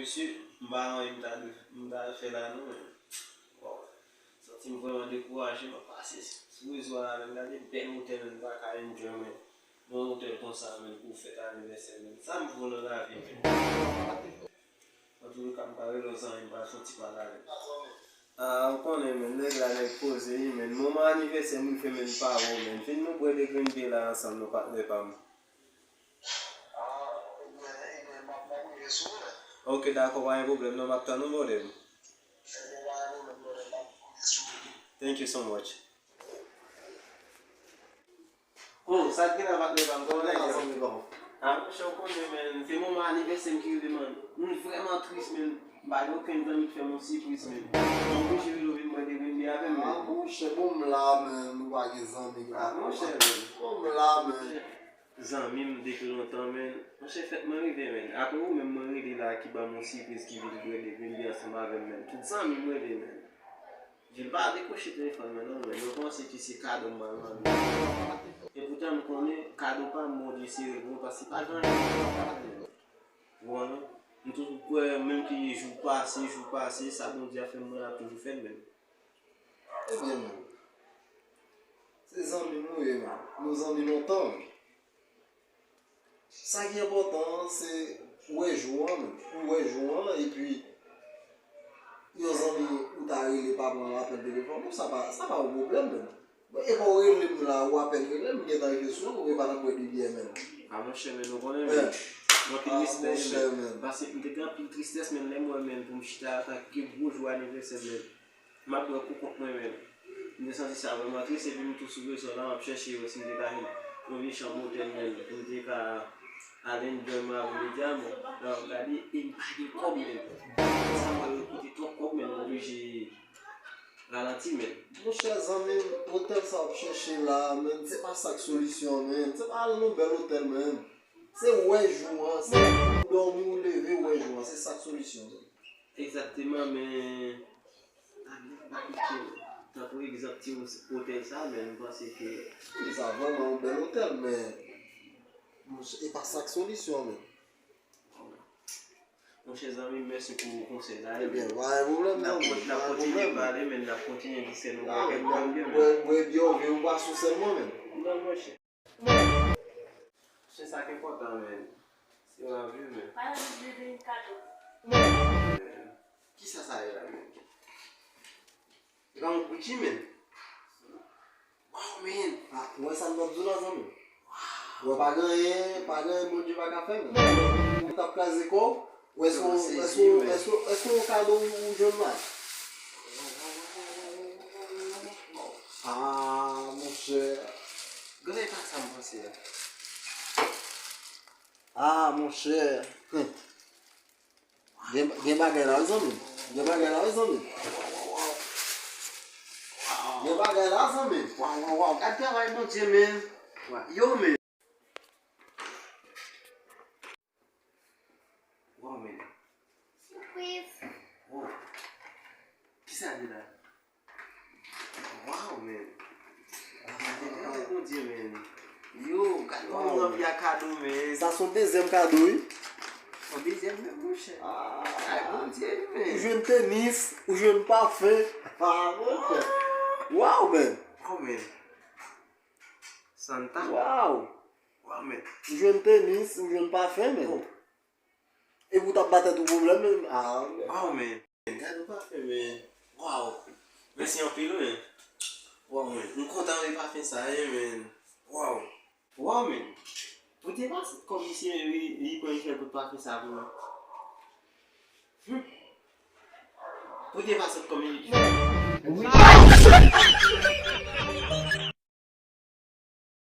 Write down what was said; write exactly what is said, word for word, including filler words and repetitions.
Mesye, m pa wè anyen m ta dwe, m ta dwe fè la non, men. Bon, santi m vrèman dekouraje, m ap pase sou rezo a la, men gade bèl otèl, men m pa ka enjoy, men. Nan yon otèl konsa, men, pou fèt anivèsè, men. Sa m vo nan lavi, men. Antouka, m pa rele w zanmi, m pa soti pale avè w. Ah, ou konnen, men, nèg la, nèg poze, wi, men. Moman anivèsè m rive, men, m pa wè w, men. Vin nou bwè de grenn biyè la ansanm, non, patnè pa m. Ah, ebyen, ebyen, m ap, m ap rive sou ou, men. Ok, dakò, pa gen pwoblèm, non, m ap tann ou, brother. Ebyen, pa gen pwoblèm, brother, m ap rive sou ou. Thank you so much. Oh, sa k gen la, patnè pa m, kòman nèg yo? Ah, monchè, ou konnen, men, se moman anivèsè m ki rive, man. M vrèman tris, men. M pa gen okenn zanmi ki fè m yon sipriz, men. M oblije rele w vin bwè de grenn biyè avè m, men. Ah, monchè, bon, m la, men. Ou pa gen zanmi, ah, monchè, men. Bon, m la, men. Zanmi m depi lontan, men. Monchè, fèt mwen rive, men. Apre ou menm mwen rele la ki ban m yon sipriz ki vin bwè de grenn biyè ansanm avè m, men. Tout zanmi m rele, men. Jil pa dekwoche telefòn mwen non, men mwen panse ke se kado m pral mande. Epoutan m konnen kado pa m, Bondye sere pou mwen, paske pa gen anyen m pa ka fè. Ou konprann? M toujou kwè, menm ke jou pase, jou pase, sa Bondye ap fè mwen, l ap toujou fè l menm. Ebyen, men, se zanmi m ou ye, men. Nou zanmi lontan, men. Sa ki enpòtan an, se ou wè jou an, men. Ou wè jou an, epi yon zanmi ou ta rele pa pran apèl telefòn ou, sa pa, sa pa yon pwoblèm, men. Bon, e pa w rele m la, ou apèn rele m, m gentan rive sou ou, e pa n ap bwè de biyè, men. A, monchè, men, ou konnen, men. Mwen anpil respè, men. Paske m te gen anpil tristès, men, lè m wè, men, pou m chita, sa ki gwo jou anivèsè, men. M ap bwè pou kont mwen menm. M te santi sa vrèman tris, epi m tou sou rezo la, m ap chèche wè si m te ka jwenn yon vye chanm otèl menm, pou m te ka al enjoy mwen avè medya mwen. Lè w ap gade, e m pa gen kòb menm. Sa mwen yo koute twòp kòb menm, m oblije ralanti menm. Monchè zanmi m, otèl sa w ap chèche la, menm, se pa sa k solisyon, menm. Se pa al nan bèl otèl, menm. Se wè jou an, se ou dòmi, ou leve, ou wè jou an, se sa k solisyon, menm. Egzakteman, men, a, men, pa pike, tankou egzanp ti otèl sa, men, m panse ke. Wi, sa vrèman yon bèl otèl, men, monchè, e pa sa k solisyon, men. Monchè zanmi, mèsi pou konsèy la, ebyen, pa gen pwoblèm non, men, n ap kontinye pale, men, n ap kontinye di sè nou pa gen pwoblèm, men. Bwè, bwè biyè w vle, ou pa sou sèl mwen, men. Non, monchè. Se sa k enpòtan, men. Se lavi, men. Pa nan vide vin kado. Men, kisa sa ye la, men? Se pa yon Gucci, men. Wow, men. Ah, ou wè sa m t ap di w la, zanmi? Wow. Ou wè pa gen anyen, pa gen anyen Bondye pa ka fè, men. Ou t ap kraze kò w. Ou èske, èske, èske, èske yon kado ou jwenn la? Ah, monchè. Gade pa sa m panse a. Ah, monchè. Gen, gen bagay la, wi, zanmi. Gen bagay la, wi, zanmi. Gen bagay la, zanmi. Waw, waw, waw. Gad travay Bondye, men. Yo, men. Waw, men. Sipriz. Waw. Kisa li la? Waw, men. Gade travay Bondye, men. Yo, gade yon anvi a kado, men. Sa se yon dezyèm kado, wi. Yon dezyèm, men, monchè. Ah. Ay, Bondye, men. Ou jwenn tenis, ou jwenn pafen. Ah, monchè. Waw, men. Waw, men. Santa. Waw. Waw, men. Ou jwenn tenis, ou jwenn pafen, men. Oh. Epi w t ap ba tèt ou pwoblèm, men. Ah, men. Waw, men. Gade yon pafen, men. Waw. Mèsi anpil, men. Waw, men. M kontan wè pafen sa, wi, men. Waw. Waw, men. Ou te pase kòm misye, li, li pran yon sèl bout pafen sa pou mwen. Hmm. Ou te pase kòm misye.